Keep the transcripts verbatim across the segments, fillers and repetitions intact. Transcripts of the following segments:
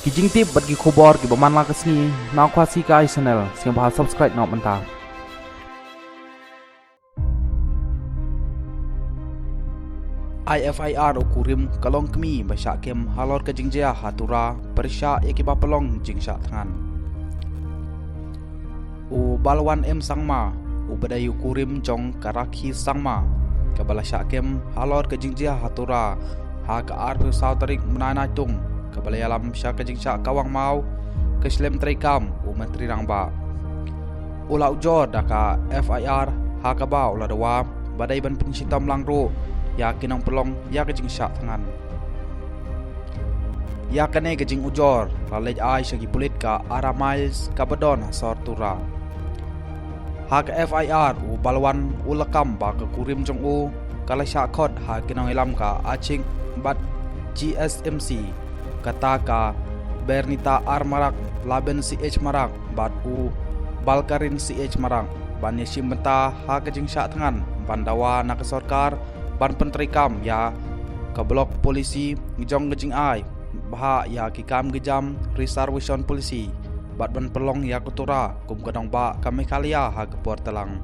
Ki jingtip bad ki khubor kiba man la ka sngi na Khasi Kai Channel, sngewbha subscribe noh mynta. I F I R u kurim ka longkmie ba shah kem halor ka jingjia ha Tura, pyrshah ïa kiba pynlong jingshah thngan. U Balwan M Sangma, u ba dei u kurim jong ka Rakhi Sangma, kaba la shah kem halor ka jingjia ha Tura ha ka arphew saw tarik mynai Naitung, kaba la ïalam sha ka jingshah kawang maw ka shlem treikam u Myntri Rangbah. U la ujor da ka F I R ha kaba u la dawa ba dei ban pynshitom lang ruh ïa ki nongpynlong ïa ka jingshah thngan. Ïa kane ka jingujor la leit ai sha ki pulit ka Ara Miles kaba don ha sor Tura. Ha ka F I R u Balwan u la kam ba ka kurim jong u ka la shah khot ha ki nongïalam ka Achik bad G S M C, kata ka Bernita R Marak, Laben C H Marak bad u Balkarin C H Marak ban ïashim bynta ha ka jingshah thngan, ban dawa na ka sorkar ban pyntreikam ïa ka block policy jong ka jingai bhah ïa ki kam ki jam, reservation policy, bad ban pynlong ïa ka Tura kum ka nongbah ka Meghalaya ha ka por tlang.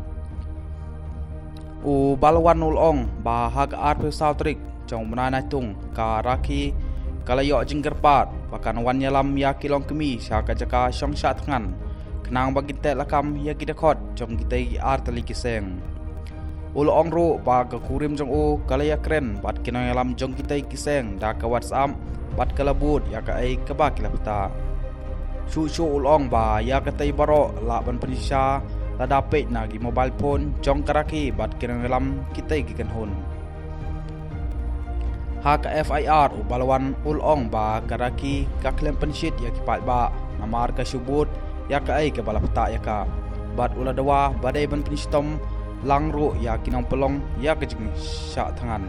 U Balwan u la ong ba ha ka arphew saw tarik jong mynai Naitung, ka Rakhi ka la ïoh jingkyrpad ba kan wan ïalam ïa ki longkmie sha ka jaka shong shah thngan, khnang ba kin teh lakam ïa ki dkhot jong kitei ki ar tylli ki seng. U la ong ruh ba ka kurim jong u ka la ïakren bad ki nongïalam jong kitei ki seng da ka WhatsApp bad ka la bud ïa kaei kaba ki la bthah. Shuh shuh u la ong ba ïa katei baroh lah ban pynshisha lada peit na ki mobile phone jong ka Rakhi bad ki nongïalam kitei ki kynhun. Ha ka F I R u Balwan u la ong ba ka Rakhi ka khlem pynshit ïa ki paidbah namar ka shu bud ïa kaei kaba la bthah ïa ka, bad u la dawa ba dei ban pynshitom lang ruh ïa ki nongpynlong ïa ka jingshah thngan.